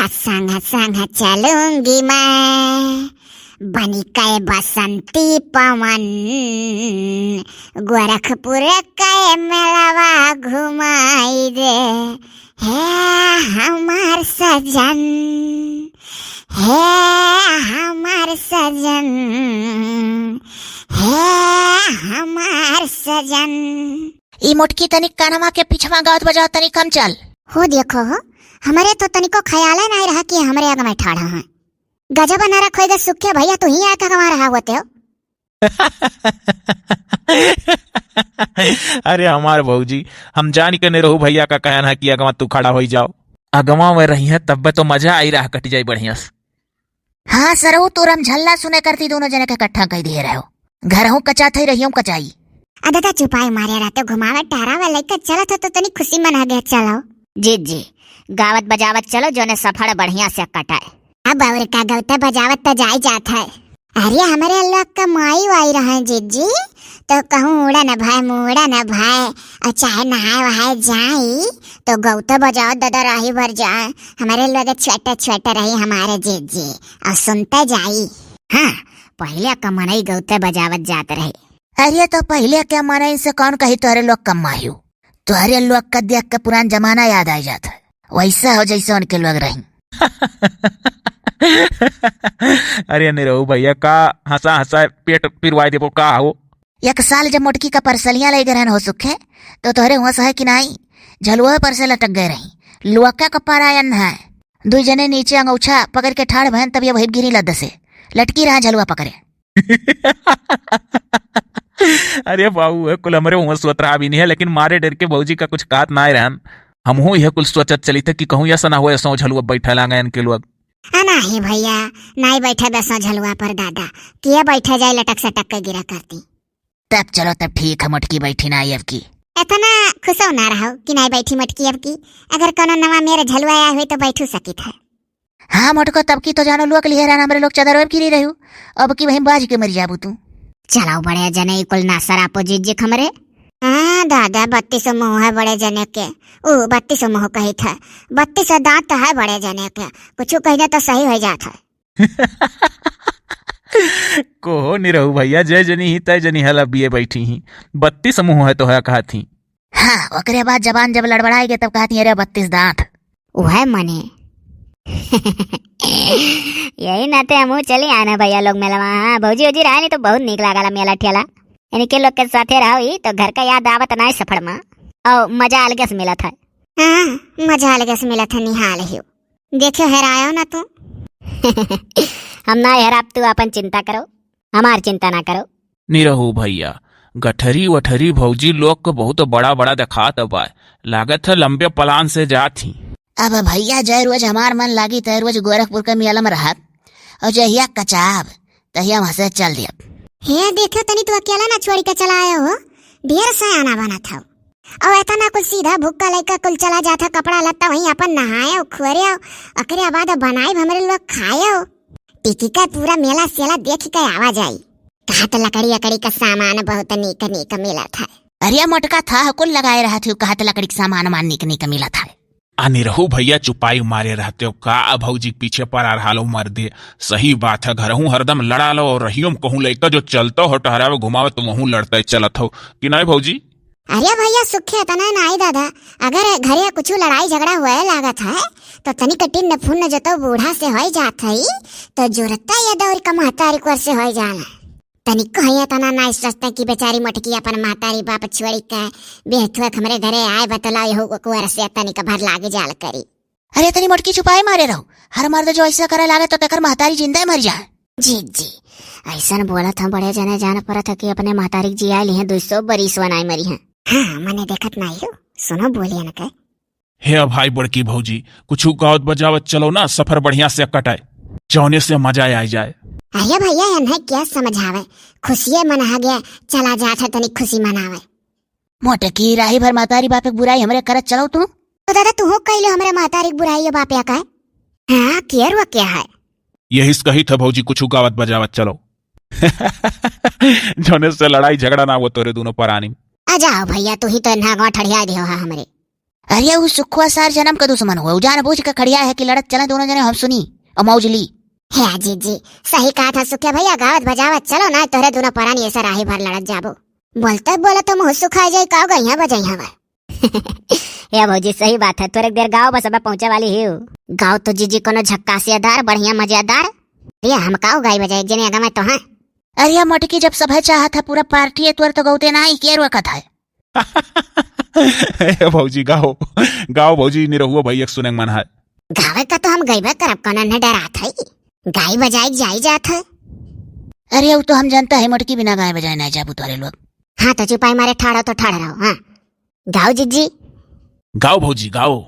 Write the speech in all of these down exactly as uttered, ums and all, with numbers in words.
संग संग चलूंगी मैं, बनी के बसंती पवन, गोरखपुर के मेलवा घुमाई दे। हे हमार सजन, हे हमार सजन, हे हमार सजन। ई मोटकी तनिक कानवा के पिछवा गावत बजावत तनिक कम चल। हो देखो हो, हमरे तो तनिको ख्याले नाहीं रहा कि हमरे अगवा ठाढ़ा हैं। गजब नरक होइगा सुखे भइया, तुहीं आके अगवा रहा होते हो। अरे हमार भौजी, हम जानी के निरहू भइया का कहन है कि अगवा तू खड़ा होइ जाओ। अगवा में रहिहैं तब्बे तो मजा आई, राह कटि जाई बढ़िया से। हाँ सरऊ, तू रमझल्ला सुने करती, दुनो जने के इकट्ठा कइ दिहे रहो। घरहूँ कचात है, रहियो कचाई। आ दादा चुपाई मारे रहते, घुमावे टहरावे लइके चलत हो तो तनी खुसी मन हगे चलो। जी जी, गावत बजावत चलो, जउने सफर बढ़िया से कटाए। अब और का, गवते बजावत तो जाई जात है। अरे हमरे लोग का माई वाई रहे जिज्जी, तो कहूँ उड़न भय मुड़न भय, और चाहे नहाए वहाए जाई तो गवते बजावत दादा राही भर जाए। हमरे लोग छोटे छोटे रही हमारे जिज्जी, और सुनते जाई। हाँ, पहिले का मनई गवते बजावत जात रहे। अरे तो पहिले के मनई से कौन कही तोहरे लोग कम माहियो? तोहरे लोग का देख के पुरान जमाना याद आ जात है, वैसा हो जैसे उनके लोग रही। अरे निरहू भइया, का हंसा हंसा पेट पिरवाई देबो का हो? एक साल जब मोटकी का परसलियां लइ गए रहन हो सुखे, तो तोहरे हुआ सहे कि नाई, झलुआ पर से लटक गए रही। लोका का पारायन है, दुई जने नीचे अंगौछा पकड़ के ठाड़ भयन, तब ये वही गिरी लद से लटकी रहा झलुआ पकड़े। अरे बाबू, ये कुल हमरे हुआ सोत रहा भी नहीं है, लेकिन मारे डर के भौजी का कुछ कहत नाहीं रहन। हमहू यह कुल सोचत चली थे कि कहूँ ऐसा ना हो, ऐसा झलुआ बैठा लांगा इनके लोग। आ नाहीं भइया, नाहीं बैठे बसो झलुआ पर दादा, किया बैठे जाए लटक सटक के गिरा करती। तब चलो, तब ठीक है, मोटकी बैठी ना आई अब की। इतना खुशो ना रहो कि नाहीं बैठी मोटकी अब की। अगर कोनो नवा मेर झलुआ आया हुई तो बैठू सकित है। हाँ मोटको, तब की तो जानो लोग लिहे रहन, हमरे लोग चदर वेब गिरी रहू, अब की वहीं बाज के मर जाबू तू। चलाओ बड़े जने, ई कुल ना सरापो जिज्जी हमरे। हाँ दादा, बत्तीस मुँह है बड़े जने के। ओ, बत्तीस मुँह कही था, बत्तीस दांत है बड़े जने के, कुछ कह दे तो सही हो जात है। कोहो निरहू भइया, जय जनी ही तय जनी हला बिये बैठी ही। बत्तीस मुँह है तो है कहत ही। हाँ, ओकरे बाद जबान जब लड़बड़ाए गे तब कहत ही, "अरे बत्तीस दांत।" वह मने। यही नाते हमहू चली आना भइया लोग मेलवा। हाँ, भौजी वौजी रहा नहीं तो बहुत नीक लागला मेला ठेला। इनके लोग के साथे रहो ही तो घर का याद आवत नाहीं सफर मा। और मजा अलगे से मिलत है। हाँ, मजा अलगे से मिलत है, निहाल ही। देखियो, हेरायो ना तू। हम ना हेराब, तू अपन चिंता करो, हमार चिंता ना करो। निरहू भइया, गठरी वठरी भौजी लोग को बहुत बड़ा बड़ा देखात बा, लागत है लंबे प्लान से जात ही। अब भइया, जय रोज हमार मन लागी, तय रोज गोरखपुर के मेला में रहब, और जहिया कचाब, तहिया वहाँ से चल दियब। हे देखो तनी, तू अकेला ना छोड़ी के चला आयो हो, ढेर सयाना बनत हो। और इतना कुल सीधा भुक्का लेकर कुल चला जात है, कपड़ा लत्ता वहीं अपन नहायो, खोरियो, ओकरे बाद बनाई हमरे लोग खायो। टिकी का पूरा मेला सेला देख के आवा जाई। कहा तो लकड़ी अकड़ी का सामान बहुत नीक नीक मिलत है। अरे मोटका था, कुल लगाए रहत हो, कहा तो लकड़ी का सामान मान नीक नीक मिलत है। आ निरहू भइया चुपाई मारे रहते हो का, आ भौजी के पीछे पड़ा रहा लो मर्दे। सही बात है, घरहूँ हरदम लड़ा लो और रहियो में कहूँ लइका जो चलतो हो टहरावे घुमावे तो वहूँ लड़ते चलत हो कि नाहीं भौजी? अरे भइया सुखे इतना नाहीं दादा, अगर घरे कुछ लड़ाई झगड़ा हुए लागत है तो तनिक टिन्न फुन्न जो तो बूढ़ा से होई जात है तो जुरता ये दौर का महतारी कोर से होई जाला। तनिक कहीं इतना नाहीं सोचते कि बेचारी मोटकी अपन महतारी बाप छोड़ी के बेहतुआ हमरे घरे आए बतलाओ यहू कुआर से तनिक भर लागे जाल करी। अरे तनी मोटकी चुपाए मारे रहो, हर मर्द जो ऐसा करे लागे तो तेकर महतारी जिंदा मर जाए। जी जी, ऐसन बोलत हम बड़े जने जान परत है कि अपने महतारी के जिया लिहे दुई सौ बरिस वनाई मरी हैं। हाँ, मने देखत नाहीं हो, सुनो बोलियन के। हे भाई बड़की भौजी, कुछ गावत बजावत चलो ना, सफर बढ़िया से कटाए, जौने से मजा आ जाए। अरे भइया, इन्हें क्या समझावे, खुशिये मना गया, चला जात है तनी खुशी मनावे। मोटकी राही भर महतारी बाप के बुराई हमरे करत चलो तू। तो दादा तू हो कह लो हमरे महतारी के बुराई बाप या का है? हाँ, केर वो क्या है? यही से कही था भौजी, कुछ गावत बजावत चलो। जौने से लड़ाई झगड़ा ना हो तोरे दोनों परानी। आ जाओ भइया, तू ही तो इन्हें गाँव ठड़िया दियो है हमरे। अरे उ सुखवा सार जनम का दुश्मन हुआ, उ जान बूझ के खड़िया है कि लड़त चले दोनों जने, हम सुनी और मौज ली। हे जीजी, सही कहा था सुखे भैया, गावत बजावत चलो ना, तोहरे दोनों परानी ऐसा राही भर लड़त जाबो। बोलते बोलते मुँह सुखा जाई, काव गइया बजइया बा। ए भौजी, सही बात है, थोड़े देर गाओ, बस अब पहुँचे वाली ही। गाओ तो जीजी कोनो झक्कासेदार, बढ़िया मजेदार। अरे हम काओ गाई बजाई, एक जने आगा में तो हैं। अरे मोटकी, जब सभे चाहत है पूरा पार्टी है तोर, तो गौते ना ही के रोकत है। ए भौजी गाओ, गाओ भौजी, निरहुआ भैया के सुने के मन है। गावे का तो हम गइबे करब, कोनो न डरात है, गाई बजाई जाई जात है। अरे उ तो हम जानता है मोटकी, बिना गाए बजाए ना जाबू तोरे लोग। हाँ तो चुपाई मारे ठाड़ो तो ठाड़ रहो। हाँ गाओ जीजी। गाओ भौजी गाओ।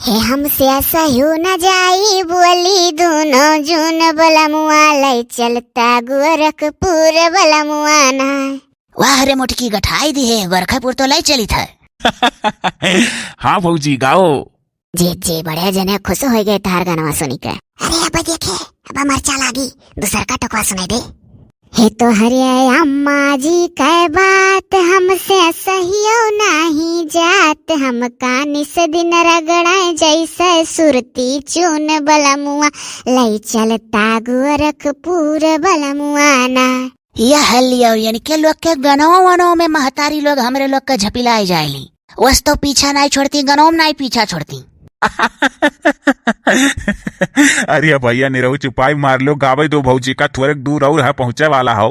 हे हमसे सहू न जाई बोली, दोनों जून बलमुआ लै चलता गोरखपुर बलमुआ ना। वाह रे मोटकी, गठाई दी है, गोरखपुर तो लै चली था। हाँ भौजी गाओ। जीजी, बड़े जने खुश हो गए तार गानवा सुनी के। अरे अब देखे, अब मरचा लागी, दूसर का टोकवा सुनाई दे। हे तोहरे अम्मा जी कै बात हमसे सहियो नाही जात, हम कानी से दिन रगड़े जैसे सुरती चून बलमुआ, लै चलता गोरखपुर बलमुआ ना। यह लियो, यानी के लोग के गनों वनों में महतारी लोग हमरे लोग के झपिलाए जाएली। वस तो पीछा नाई छोड़ती, गनों में नाई पीछा छोड़ती। अरे भैया निरहू चुपाई मार लो, गावे दो भौजी का, थोड़े दूर और है पहुँचे वाला हो।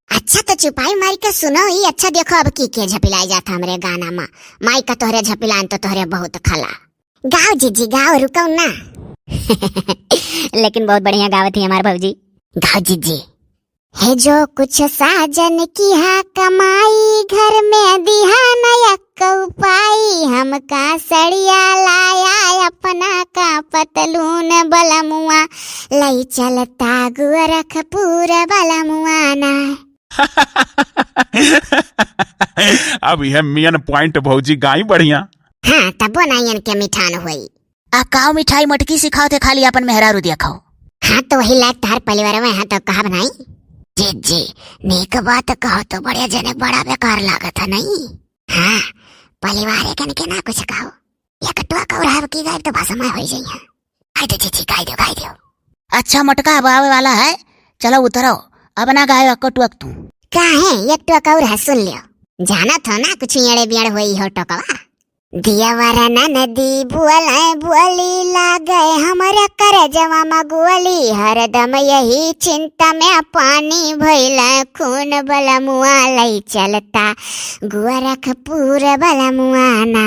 अच्छा तो चुपाई मार के सुनो ही। अच्छा देखो अब की के झपिलाई जात हमरे गाना मा। माई का तोहरे झपिलान तो तोहरे बहुत खला। गाओ जीजी गाओ, रुको ना। लेकिन बहुत बढ़िया गावत ही हमार भौजी। गाओ जीजी। हे जो कुछ साजन किहा कमाई, घर में दिहा न यक्कौ पाई, हमका सड़िया लाया अपना का पतलून बलमुआ, लई चलता गोरखपुर बलमुआ ना। अब यह मेन पॉइंट भौजी गाई बढ़िया। हाँ, तबो ना इनके मिठान होई। आ काव मिठाई मटकी सिखाओ थे, खाली अपन मेहरारू देखो। हाँ, तो वही लायक तार परिवार में है, तो कहा बनाई। जी, जी, नीक बात कहो तो बड़े जने बड़ा बेकार लागत है, नहीं? हाँ, परिवार कन के ना कुछ कहो। एक टुआ कौर है, की गायब तो भसमा हो जाइए। गाय दो, जी, जी, गाय दो, गाय दो। अच्छा मटका, अब आवे वाला है, चलो उतरो, अब ना गायो एको टुअक तू। काहे, एक टुअक और है, सुन लियो। जानत हो ना, कुछ एड़े बियाड़ होई हो टोकवा। दिया वरना नदी बुअले बुअली, लागे हमरे करजवा मा गोली, हरदम यही चिंता में पानी भइल खून बलमुआ, लई चलता गोरखपुर बलमुआ ना।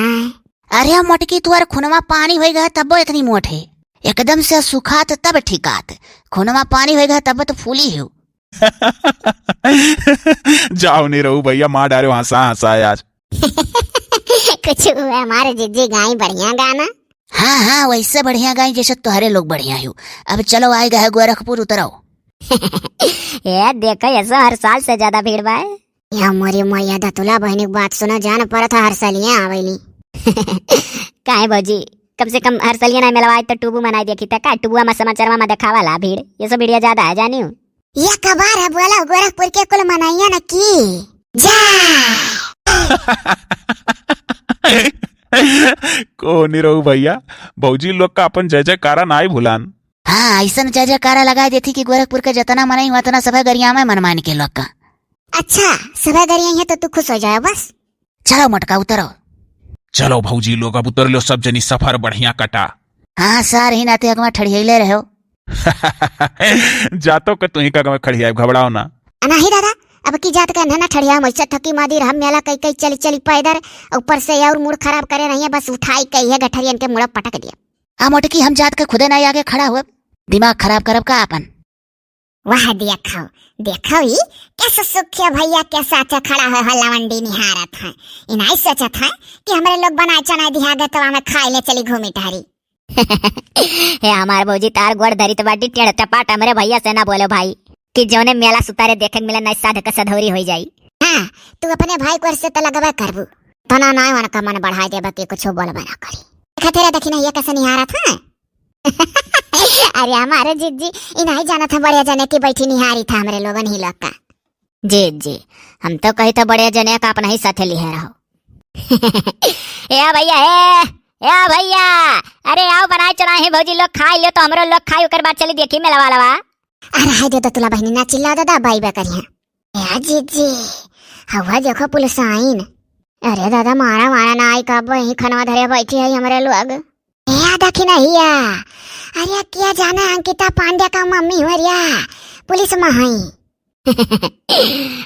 अरे मटकी, तुअर खुनवा पानी होई गया तब्बो इतनी मोट है, एकदम से सुखात तब ठिकात, खुनवा पानी होई गया तब तो फूली हो। जाओ नहीं रहू भैया, मार डारे हंसा हंसा आज। कुछ हुआ हमारे जिज्जी गाई बढ़िया गाना। हाँ हाँ, वैसे बढ़िया गाई जैसे तोहरे लोग बढ़िया हो। अब चलो आए गए गोरखपुर उतरो। ए देखो, ऐसा हर साल से ज्यादा भीड़ बा। या मोरी मैया दतुला बहनी के बात सुना, जान पड़त है हर साल यहाँ आवेली। काहे भौजी, कम से कम हर साल ये ना मिलवाए तो टूबू मनाई देखी त का? टूबुआ में समाचार में देखावाला भीड़, ये सब भीड़िया ज्यादा है जानी हूँ। ये कबार है बोला गोरखपुर के कुल मनैया न की। जा। को नहीं रहू भैया, भौजी लोग का अपन जय जयकारा ना ही भुलान। हाँ, ऐसन जय जयकारा लगा देती कि गोरखपुर के जतना मनई हुआ, तना सभा गरिया में मन मान के लोग का। अच्छा, सभा गरिया है तो तू खुश हो जाए बस। चलो मटका उतरो। चलो भौजी लोग, अब उतर लो सब जनी, सफर बढ़िया कटा। हाँ, सार ही नाते अगवा ठड़ियले रहो। जातो के तुही का अगवा खड़िया, घबराओ ना। अनाही दादा, अब की जात का नहना ठड़िया, मोइसा थकी मादी रहम मेला कई कई चली चली पैदर, ऊपर से और मूड खराब करे रहिए, बस उठाई कई है गठरियन के मुड़ा पटक दिया। आ मोटकी, हम जात के खुदे ना आगे खड़ा हुए, दिमाग खराब करब का अपन? वाह, देखो, देखो ई कैसे सुखिया भैया के साथ खड़ा है, हो लवंडी निहारत है। इनाई सोचत है कि हमरे लोग बनाए चनाए दिहा गए तो हमें खाए ले चली घूमी टहरी। हे हमार भौजी, तार गोड़ धरी तो बाटी, टेढ़ चपाट हमरे भैया से ना बोलो भाई, कि जौने मेला सुतारे देखे के मिले, नहीं साध के सधौरी होई जाई। हाँ, तू अपने भाई को से तो लगबे करबू, तना ना उनका मन बढ़ाई देबा कि कुछ बोलबे ना करी। देखा तेरा देखी नहीं, ये कैसे निहारत है? अरे हमारे जिज्जी, ई नहीं जानत है बड़े जने की बैठी निहारी था हमरे लोगन ही लोग का। जिज्जी, हम तो कही तो बड़े जने का अपना ही साथे लिहे रहो। ए भैया, ए, ए भैया, अरे आओ बनाए चुराए हैं भौजी लोग, खाई लियो तो हमरो लोग खाई, ओकर बाद चली देखी मेला वाला बा। अरे हाय दे दतुला बहिनी, ना चिल्ला दादा, बाई बा करिया। ए जीजी, हवा देखो पुलिस आइन। अरे दादा, मारा मारा ना आई, कब यहीं खनवा धरे बैठी है हमरे लोग। ए दखिनहिया, अरे क्या जाना अंकिता पांड्या का मम्मी हो रिया, पुलिस में हई।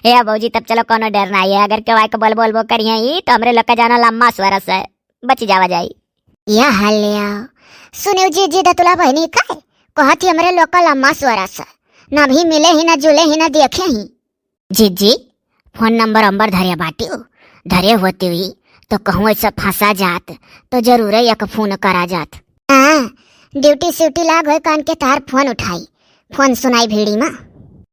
ए भौजी, तब चलो, कोनो डर ना है, अगर केहू आइके बोल बोलबो करिया ई, तो हमरे लोग का जाना लम्बा स्वरस है, बच जावा जाई। या हल्या, सुनियो जीजी दतुला बहिनी का कहत ही, हमरे लोग का लम्बा स्वरस है, ना भी मिले ही, ना जुले ही, ना देखे ही। जीजी, फोन नंबर अंबर धरे बाटियो, धरे होती हुई तो कहूँ ऐसा फंसा जात तो जरूर एक फोन करा जात। हाँ, ड्यूटी स्यूटी लाग होए कान के तार फोन उठाई, फोन सुनाई भीड़ी मा।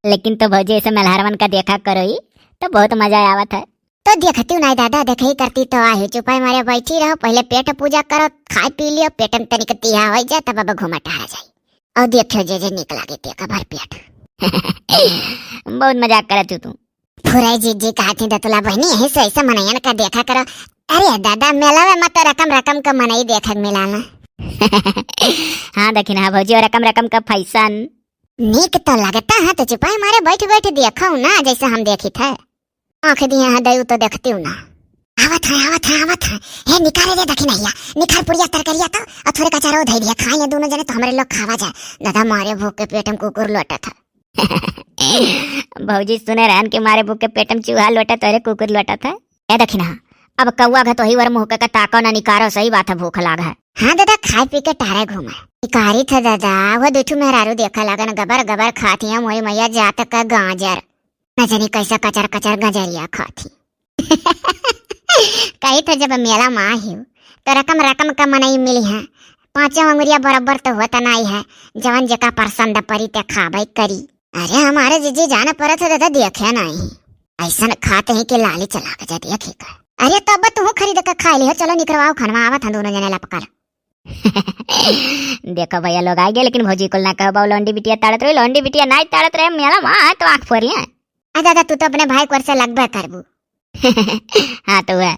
लेकिन तो भौजी ऐसे मेलहरवन का देखा करो ही तो बहुत मजा आवत है। तो देखती हूँ नाई दादा, देखे ही करती तो आहे, चुपाई मारे बैठी रहो, पहले पेट पूजा करो, खाए पी लियो, पेट में तनिक तिहा हो जाए तब अब घूमा टहरा जाए। और देखियो जे जे निक लागे ते का भर पेट। बहुत मजाक करत हो तू। फुराई जीजी कहत ही दतुला बहिनी, यही से ऐसा मनैयन का देखा करो। अरे दादा, मेला में मत रकम रकम का मनई देखक मिला ना। हाँ दखिनहा भौजी, और रकम रकम का फैशन। निक तो लगता है, तो चुपाई मारे बैठ बैठ देखो ना, जैसे हम देखी थे। आँख दिए हैं दयू तो देखती हूँ ना। आवत है, आवत है, आवत है। हे निकारे रे दखिनहिया, निकार पुड़िया तरकरिया तो, और थोड़े कचारो धई दिया, खाए ये दोनों जने तो हमरे लोग खावा जाए। दादा मारे भूख के पेट में कुकुर लोटत है। भौजी सुने रहन के मारे भूख के पेट में चूहा लोटत है रे, कुकुर लोटत है। ए दखिनहा, अब कौआ घत वही वर मुँह के ताको ना निकारो, सही बात है, भूख लाग है। हाँ दादा, खाए पी के टारे घूमे। निकारी था दादा, वो दू ठू मेहरारू देखा लागन, गबर गबर खाती हैं, मोरी मैया जात का गाजर। न जानी कैसा कचर कचर गजरिया खाती। कही तो जब मेला में आई हो, तो रकम रकम का मनई मिली है। पाँचों अंगुरिया बराबर तो होता नहीं है, जवन जेका पसंद परी ते खाबे करी। अरे हमारे जीजी जान परत है दादा, देखे नहीं। ऐसन खाते हैं कि लाली चला के जा देखे का। अरे तब तुहू खरीद के खा लिहो, चलो निकरवाओ खनवा, आवत हैं दोनों जने लपकल। देखो भैया लोग आ गए, लेकिन भौजी कुल ना कहबा, लौंडी बिटिया ताड़त रही, लौंडी बिटिया नाई ताड़त रहे, मेला में आए तो आँख फोड़ लिया। आ दादा, तू तो अपने भाई कोर से लगबे करबू। हाँ तो वह।